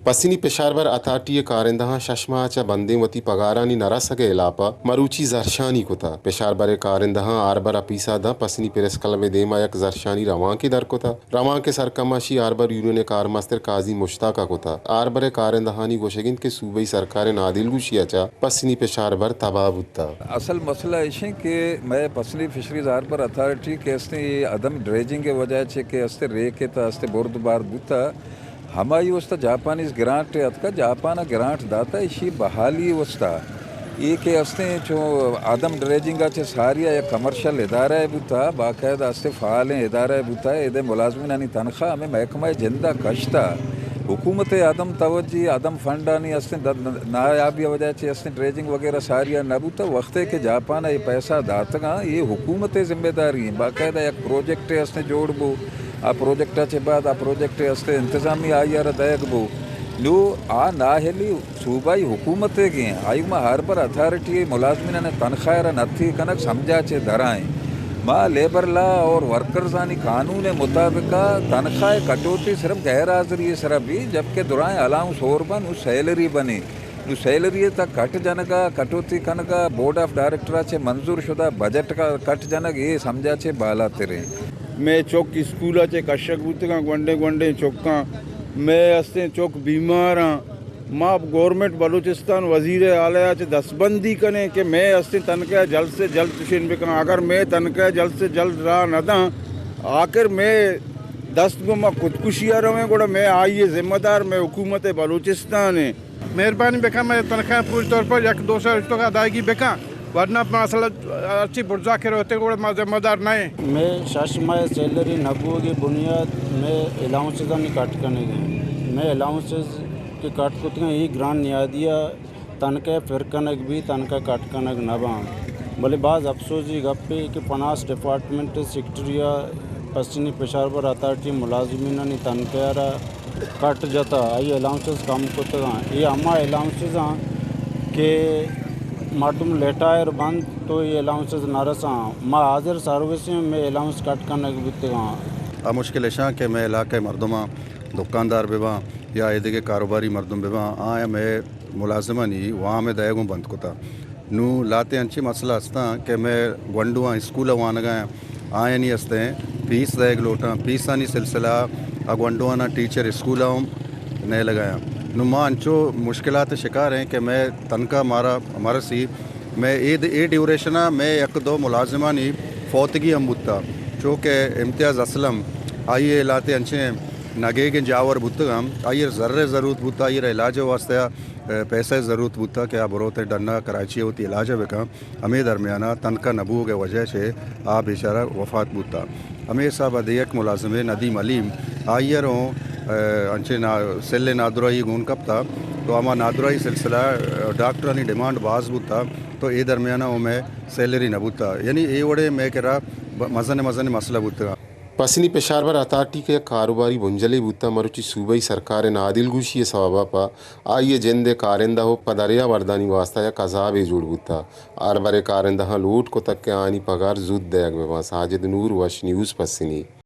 پسنی پشاربر اتھارٹی ءِ کارندہاں شش ماہ ءَ چہ بندیں وتی پگارانی نہ رسگ ءِ ہلاپ ءَ مروچی زھرشانی کتہ۔ پشاربر ءِ کارندہاں ہاربر اپیس ءَ داں پسنی پریس کلب ءِ دیم ءَ یک زھرشانی روانکے در کتہ۔ روانک ءِ سرکماشی ہاربر یونین ءِ کارمستر قاضی مشتاق ءَ کتہ۔ ہاربر ءِ کارندہانی گوشگ انت کہ صوبائی سرکار ءِ نادلگوشی ءَ چہ پسنی پشاربر تباہ بوتہ۔ اصل مسئلہ ایش انت کہ مئے پسنی فشریز ہاربر اتھارٹی کہ استیں اے عدم ڈریجنگ ءِ وجہ چہ کہ استیں ریک ءِ تہ استیں برد بارد بوتہ، ہمائی واسطہ جاپانیز گرانٹ اتکا، جاپان ءَ گرانٹ داتا ایشی بحالی واسطہ۔ اے کہ استیں چو عدم ڈریجنگ ءَ چہ ساری ءَ یک کمرشل ادارہ بوتا، باقاعدہ استیں فعالیں ادارہ بوتا، ادے ملازمینانی تنخواہ ہمیں محکمہ جند ءَ کشتا۔ حکومت ءِ عدم توجہی، عدم فنڈانی استیں دد-، نایابی وجہ چہ استیں ڈریجنگ وغیرہ ساری ءَ نہ بوتا۔ وقتے کہ جاپان ءَ اے پیسہ داتگاں، اے حکومت ءِ ذمہ داری ایں۔ باقاعدہ یک پروجیکٹ استیں جوڑ بو، آ پروجیکٹ ءَ چہ بعد آ پروجیکٹ ءِ استیں انتظامی آئی ءَ را دئیگ بو۔ نو آ نااہلی صوبائی حکومت ءِ گیں، آئی ما ہاربر اتھارٹی ءِ ملازمینانی تنخواہ ءَ را نتی کنگ سمجھا چہ درائیں۔ ما لیبر لا اور ورکرزانی قانون ءِ مطابق تنخواہ ءِ کٹوتی صرف غیر حاضری ءِ سرا بی، جبکہ درائیں الاؤنس ہور بن و سیلری بنی۔ نو سیلری ءِ تہ کٹ جنگ ءَ، کٹوتی کنگ ءَ، بورڈ آف ڈائریکٹر ءَ چہ منظور شدہ بجٹ ءَ کٹ جنگ، اے سمجھا چہ بالاتریں۔ مئے چک اسکول ءَ چہ کشگ بوتگاں، گونڈیں گونڈیں چکاں۔ مئے استیں چک بیماراں۔ ما گورنمنٹ بلوچستان وزیر اعلی ءَ چہ دستبندی کنیں کہ مئے استیں تنخواہ جلد سے جلد چشین بکن۔ اگر مئے تنخواہ جلد سے جلد راہ نہ داں، آخر مئے دست گوں ما خودکشی ءَ رویں، گڑا مئے آئی ءِ ذمہ دار مئے حکومت بلوچستان ایں۔ مہربانی بکن، مئے تنخواہ پوری طور پر یک دو سال اشتوک ادائیگی بکن، ورنہ مسئلہ ہرچی برزا کہ روتے گڑا ما ذمہ دار نہ ایں۔ مئے شش ماہ سیلری نہ بوگی بنیاد مئے الاؤنسز آنی کٹ کنگی۔ مئے الاؤنسز کہ کٹ کتگاں، ای گران نیادی ءَ تنخواہ پر کنگ بی، تنخواہ کٹ کنگ نہ باں۔ بلے باز افسوزی گپے کہ فنانس ڈپارٹمنٹ سیکرٹری ءَ پسنی پشاربر اتھارٹی ملازمینانی تنخواہ ءَ را کٹ جتا، آئی الاؤنسز کم کتگاں۔ اے ہما الاؤنسز آں کہ مردم ریٹائر بنت تو اے الاؤنسز نہ رساں۔ ما حاضر سروس ایں، مئے الاؤنس کٹ کنگ بوتگاں۔ آ مشکل اشاں کہ مئے علاقہ ءِ مردماں، دکاندار بباں یا ایدگہ کاروباری مردم بباں، آیاں مئے ملازمانی وام ءِ دئیگ اوں بند کتا۔ نوں لہتیں انچیں مسئلہ استاں کہ مئے گونڈواں اسکول ءَ وانگ ءَ آں، آیانی استیں فیس دئیگ لوٹاں، فیسانی سلسلہ ءَ آ گونڈواناں ٹیچر اسکول ءَ ہم نیلگ ءَ آں۔ نوں ما انچو مشکلات ءِ شکار ایں کہ مئے تنخواہ مارا مرسی، مئے اے، اے ڈیوریشن ءَ مئے یک دو ملازمانی فوتگی ہم بوتا، چو کہ امتیاز اسلم، آئی ءِ لہتے انچیں نگیگیں جاور بوتگاں، آئی ءَ زر ءِ ضرورت بوتا، آئی ءَ را علاج ءِ واسطہ ءَ پیسہ ءِ ضرورت بوتا کہ آ بروت ڈن ءَ کراچی ءَ وتی علاج ءَ بکن۔ ہمے درمیان ءَ تنخواہ نہ بوگ ءِ وجہ چہ آ بیچارہ وفات بوتا۔ ہمے حساب ءَ دگہ یک ملازمے ندیم حلیم، آئی ءَ را اوں، ءَ، انچیں نا-، سل ءِ نادراہی گون کپتا، تو ہما نادراہی سلسلہ ءَ ڈاکٹرانی ڈیمانڈ باز بوتا، تو اے درمیان ءَ اوں مئے سیلری نہ بوتا۔ یعنی اے وڑیں مئے کرا ب-، مزن مزن مسئلہ بوتگاں۔ پسنی پشاربر اتھارٹی کہ یک کاروباری بنجلے بوتہ، مروچی صوبائی سرکار ءِ نادلگوشی ءِ سوب ءَ پہ آئی ءِ جند ءِ کارندہ ءُ پہ دریا وردانی واستہ یک عذابے جوڑ بوتہ۔ ہاربر ءِ کارندہاں لوٹ کتگ کہ آیانی پگار زوت دئیگ بہ باں۔ ساجد نور، وش نیوز، پسنی۔